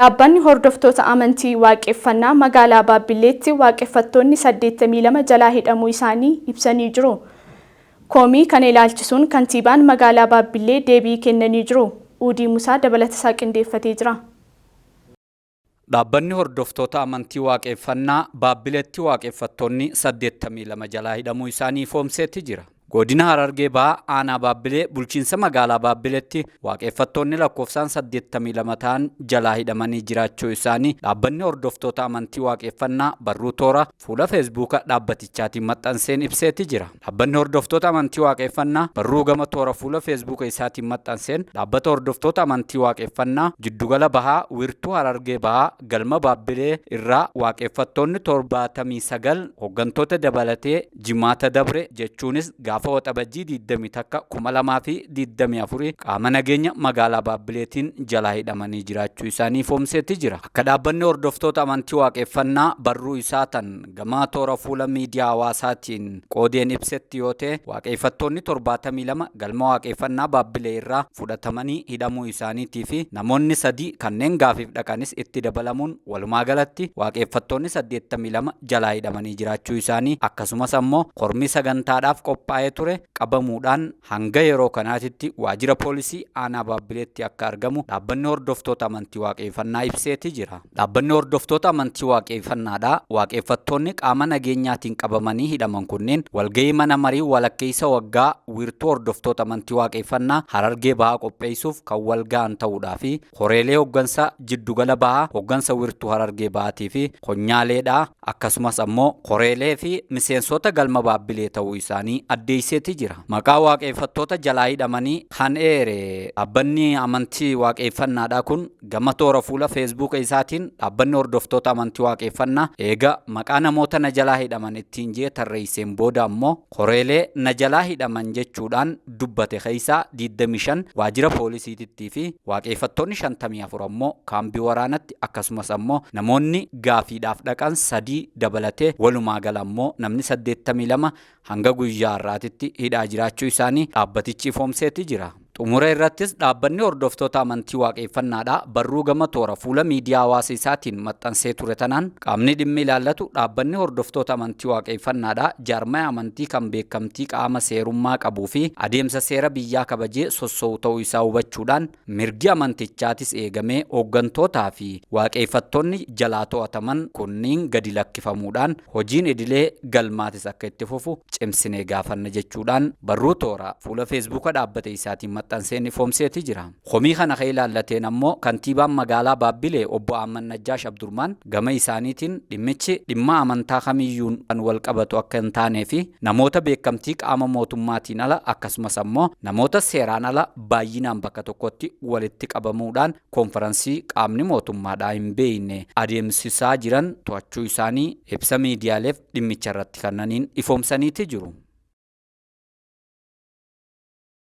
Dhaabbanni hordoftoota amantii Waaqeffannaa magaalaa Baabbileetti waaqeffattoonni 82 jalaa hidhamuu isaanii ibsanii jiru. Komii kana ilaalchisuun kantiibaan magaalaa Baabbilee deebii kennanii jiru. Uudii Musaa dabalata isaa qindeeffatee jira. Dhaabbanni hordoftoota amantii Waaqeffannaa Baabbileetti waaqeffattoonni 82 jalaa hidhamuu isaanii ifoomseetti jira. Godina Harargee Bahaa Aanaa Baabbilee bulchiinsa magaalaa Baabbileetti waaqeffattoonni lakkoofsaan 82 ta'an jalaa hidhamanii jiraachuu isaanii dhaabbanni hordoftoota amantii Waaqeffannaa barruu toora fuula Feesbuuka dhaabbatichaatiin maxxanseen ibseetti jira. Dhaabbanni hordoftoota amantii Waaqeffannaa barruu gama toora fuula Feesbuuka isaatiin maxxanseen dhaabbata hordoftoota amantii Waaqeffannaa jiddugala Bahaa Wiirtuu Harargee Bahaa galma Baabbilee irraa waaqeffattoonni 79 hooggantoota dabalatee Jimaata dabre, jechuunis gaafa Waxabajjii 21 2024 qaama nageenya magaalaa Baabbileetiin jalaa hidhamanii jiraachuu isaanii ifoomseetti jira. Akka dhaabbanni hordoftoota amantii Waaqeffannaa barruu isaa tan gama toora fuula miidiyaa hawaasaatiin qoodeen ibsetti yoo ta'e, waaqeffattoonni 72 galma waaqeffannaa Baabbilee irraa fudhatamanii hidhamuu isaaniitii fi namoonni 3 kanneen gaafiif dhaqanis itti dabalamuun walumaa galatti waaqeffattoonni 82 jalaa hidhamanii jiraachuu isaanii, akkasumas ammoo kormi sagantaadhaaf qophaa'ee ture qabamuudhaan hanga yeroo kanaatitti waajjira poolisii aanaa Baabbileetti akka argamu dhaabbanni hordoftoota amantii Waaqeffannaa ibseeti jira. Dhaabbanni hordoftoota amantii Waaqeffannaadhaa waaqeffattoonni qaama nageenyaatiin qabamanii hidhaman kunneen walgahii mana marii walakkeessa waggaa wiirtuu hordoftoota amantii Waaqeffannaa Harargee Bahaa qopheessuuf kan wal ga'an ta'uudhaa fi horeelee hooggansa jiddugala Bahaa, hooggansa wiirtuu Harargee Bahaatii fi konyaaleedhaa, akkasumas ammoo koreelee fi miseensota galma Baabbilee ta'uu isaanii addeesseeti jira. Maqaa waaqeffattoota jalaa hidhamanii kan eere dhaabbanni amantii Waaqeffannaadhaa kun gama toora fuula Feesbuuka isaatiin, dhaabbanni hordoftoota amantii Waaqeffannaa eega maqaa namoota na jalaa hidhaman ittiin jee tarreesseen booda ammoo koreelee na jalaa hidhaman jechuudhaan dubbate keessaa 25 waajjira poolisiitittii fi waaqeffattoonni 54 ammoo kaambii waraanatti, akkasumas ammoo namoonni gaafiidhaaf dhaqan 3 dabalatee walumaa gala ammoo namni 82 hanga guyyaa har'aatitti hidhaa jiraachuu isaanii dhaabbatichi ifoomseeti jira. Xumura irrattis dhaabbanni hordoftoota amantii Waaqeffannaadhaa barruu gama toora fuula miidiyaa hawaasa isaatiin maxxansee ture tanaan, qaamni dhimmi ilaallatu dhaabbanni hordoftoota amantii Waaqeffannaadhaa jaarmaya amantii kan beekamtii qaama seerummaa qabuu fi adeemsa seera biyyaa kabajee sosso'u ta'uu isaa hubachuudhaan, mirgi amantichaatis eegamee hooggantootaa fi waaqeffattoonni jalaa to'ataman kunniin gadi lakkifamuudhaan hojiin idilee galmaatis akka itti fufu cimsinee gaafanna jechuudhaan barruu toora fuula Feesbuuka dhaabbata isaatiin maxxanseen ifoomseeti jira. Komii kana kan ilaallateen ammoo kantiibaan magaalaa Baabbilee obbo Ahmad Najjaash Abdurmaan gama isaaniitiin dhimmichi dhimma amantaa kamiyyuun kan wal qabatu akka hin taanee fi namoota beekamtii qaama mootummaatiin ala, akkasumas ammoo namoota seeraan ala baay'inaan bakka tokkotti walitti qabamuudhaan koonfaransii qaamni mootummaadhaa hin beekne adeemsisaa jiran to'achuu isaanii ibsa miidiyaaleef dhimmicha irratti kennaniin ifoomsaniiti jiru.